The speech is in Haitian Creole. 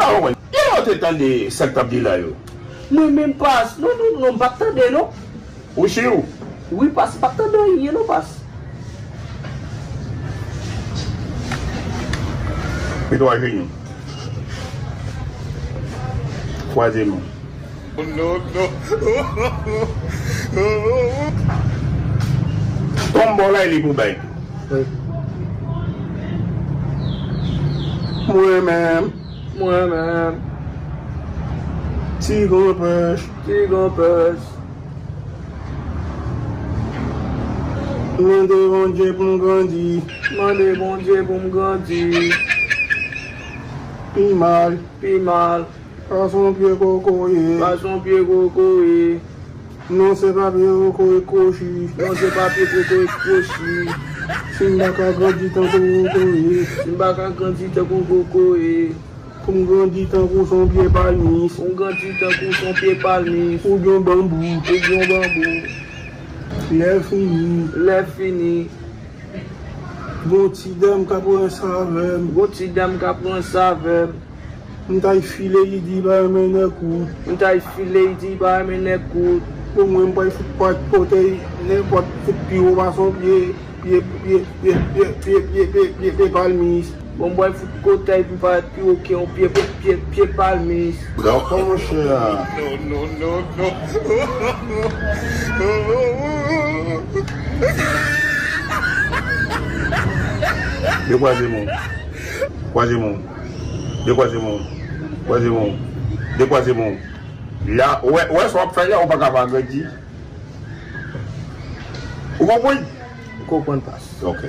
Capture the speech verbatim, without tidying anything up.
Ah, wè. Kilè w te tande sa k t ap di la yo? Mwen menm pas. Non, non, non, m pa t tande, non. Ou si w? Wi, pas, m pa t tande anyen, non, pas. Mete w ajenou. Kwaze men w. Non, non. Tonbe w la, li pou bay tou. Wi. Mwen menm. Mwen menm. Ti granpèch. Ti granpèch. Mande Bondye pou m grandi. Mande Bondye pou m grandi. Pi mal. Pi mal. Pas yon pye kokoye. Pas yon pye kokoye. Non, se pa pye kokoye kwochi. Non, se pa pye kokoye kwochi. Si m pa ka grandi tankou kokoye. Si m pa ka grandi tankou kokoye. Pou m grandi tankou s on pye palmis. Pou m grandi tankou s on pye palmis. Oubyen yon banbou. Oubyen yon banbou. Lè fini. Lè fini. Gon ti dam k ap ranse avè m. Gon ti dam k ap ranse avè m. M t ay file, li di pa renmen nèg kout. M t ay file, li di pa renmen nèg kout. Bon, mwen, m pral fout pa pote nenpòt fout pi wo pas on pye, pye, pye palmis. Bon, m pral fout kote pou m pa pi wo ke yon pye, pye, pye palmis. Dakò, monchè. Non, non, non, non. Dekwaze men w. Kwaze men w. Dekwaze men w. Kwaze men w. Dekwaze men w. La, ou wè, ou wè sa w ap fè la, ou pa ka pa grandi. Ou konprann? Ou konprann, pas. Ok.